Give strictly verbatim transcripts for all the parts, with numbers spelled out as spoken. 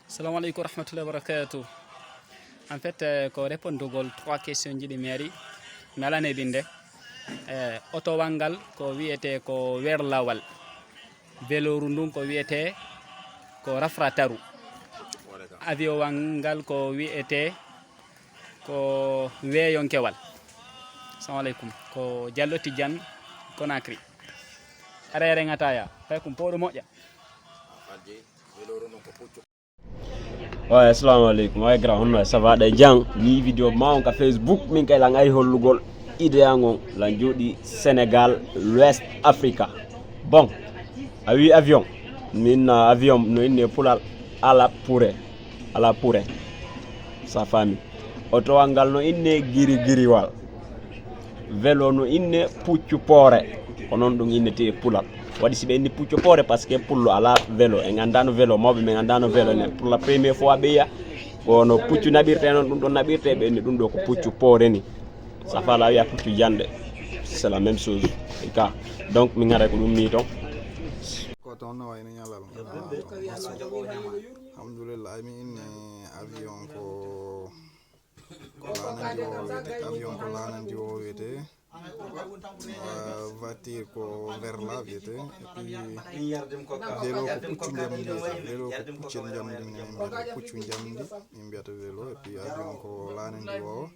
Assalamu aleykum wa rahmatullahi wa barakatuh. En fait, eh, ko répondugol trois questions ji ɗi mi ari. Mi alane binde. Eh, otowal ngal ko wiyete ko werlawal. Veloru ndun ko wiyete ko rafrataru. Avion wal ngal ko wiyete ko weeyonkewal. Assalamu aleykum. Ko Jallo Tijjan Konakri. Arere ngataya. Fay kum poɗo moƴƴa. Wa assalamu aleykum. Wa grand, honno, ça va? Ɗay jang, mi yi vidéo ma on ka Facebook, min kay lan ay hollugol idée an on, lan jooɗi Sénégal, l'Ouest Africa. Bon, a wi avion, min, uh, avion no inne pulal ala pure, ala pure. Sa fami. Otowal ngal no inne giri giriwal. Vélo no inne puccu poore. Ko non ɗum innete e pulal. Waɗi si ɓe inni puccu poore, parce que pullo ala vélo. En andano vélo, mawɓe men andano vélo ne. Pour la première fois ɓe yiya, kono puccu naɓirte non, ɗum ɗon naɓirte, ɓe inni ɗum ɗo ko puccu poore ni. Safa la wiya puccu jande. C'est la même chose. E ka. Donc, min ara ko ɗum mi ton. Ko toon no wayno ñalal. Alhamdulillah, mi inni avion ko ko lanandi o wiyete, avion ko lanandi o wiyete. Voiture ko verla wiyete. Et puis vélo ko puccu njamndi wiyete. Vélo ko puccel njamndi ni, min mbiyata puccu njamndi, min mbiyata vélo. Et puis avion ko lanandi o.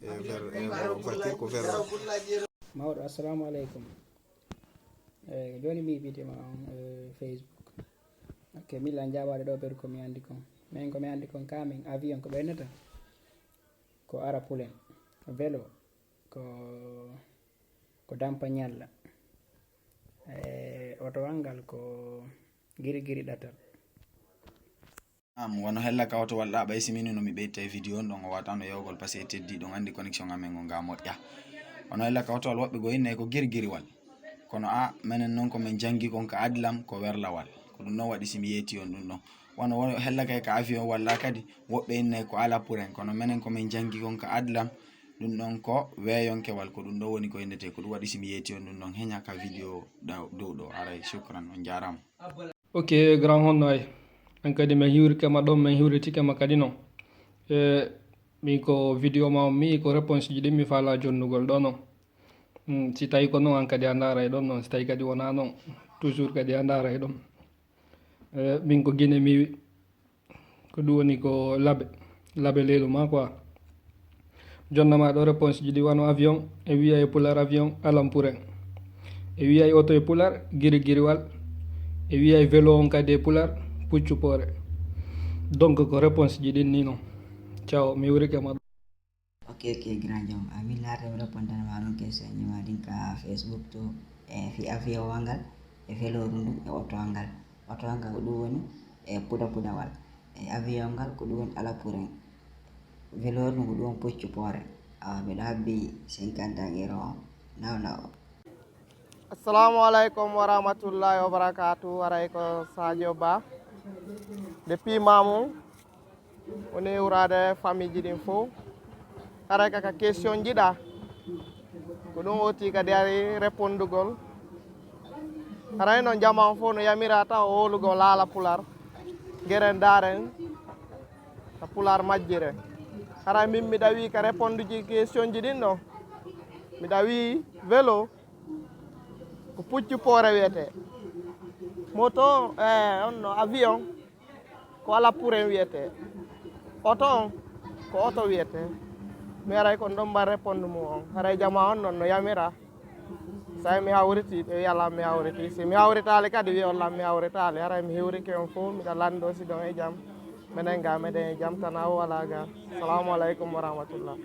E ver e voiture ko verla. Mawɗo, assalamu aleykum. Eyi, jooni mi yiɓitima on e Facebook. Ok, milla jaabade ɗo ɓeru ko mi andi kon. Min ko mi andi kon ka min avion ko ɓeynata ko ara pulen. Vélo ko ko dampa ñalla. E otowal ngal ko giri giri ɗatal. Am wano hella ka otowal ɗa ɓay si minu no mi ɓeyta e video on ɗon o watano yawgol pase e teddi ɗon andi connexion amen on ga moƴƴa. Wano hella ka otowal woɓɓe go inne ko girgiriwal. Kono a menen non ko men jangi kon ka adlam ko werlawal. Ko ɗum ɗon waɗi si mi yeeti on ɗum ɗon. Wano wano hella kay ka avion walla kadi woɓɓe inne ko ala puren kono menen ko men jangi kon ka adlam ɗum ɗon ko weeyonkewal ko ɗum ɗon woni ko innete ko ɗum waɗi si mi yeeti on ɗum ɗon heña ka video dow ɗo aray shukran on jarama. Ok grand honno ay an kadi mi hiwrike ma ɗon min hiwritike ma kadi non e min ko video ma on mi ko réponse ji ɗin mi fala jonnugol ɗo non si tawi ko non an kadi a ndaray ɗon non si tawi kadi wona non toujours kadi a ndaray ɗon e min ko guine mi wi ko ɗum woni ko labe labe leylu ma quoi jonnama ɗo réponse ji ɗi wano avion e wiya e pular avion alampuren e wiya e oto e pular girigiriwal e wiya e vélo on kadi e pular puccu poore donc ko réponse ji ɗin ni non ciao mi wurike ma ok ok grand jom amin laata mi répondana ma ɗon question ji ma ɗin ka facebook to e fi avion wal ngal e vélo ɗum ɗum e oto wal ngal oto wal ngal ko ɗum woni e puda pudawal e avion ngal ko ɗum woni ala puren Velour ngu ɗon puccu poore awa miɗo habbi cinquante an euro o nawna o. Assalamu alaikum warahmatullahi wabarakatuh aray ko Sadio Ba de pimamu woni wurade famille ji ɗin fof aray kaka question jiɗa ko ɗum oti kadi ari répondugol aray noon jama on fof no yamira taw o wolugol laala pular geren daren ka pular majjire haray min miɗa wi ka réponduji question ji ɗin ɗo miɗa wi vélo ko puccu poore wiyete moto e onno avion ko ala puren wiyete oto on ko oto wiyete mi aray kon ɗon mba répondu mum on haray jama on noon no yamira Sai mi hawriti ɓe wi ala mi hawriti si mi hawritali kadi wi on lan mi hawritali haray mi hiwrike on fof miɗa lando si ɗon e jam menen ga meɗen e jam tana o wala ga salamu aleykum wa rahmatullah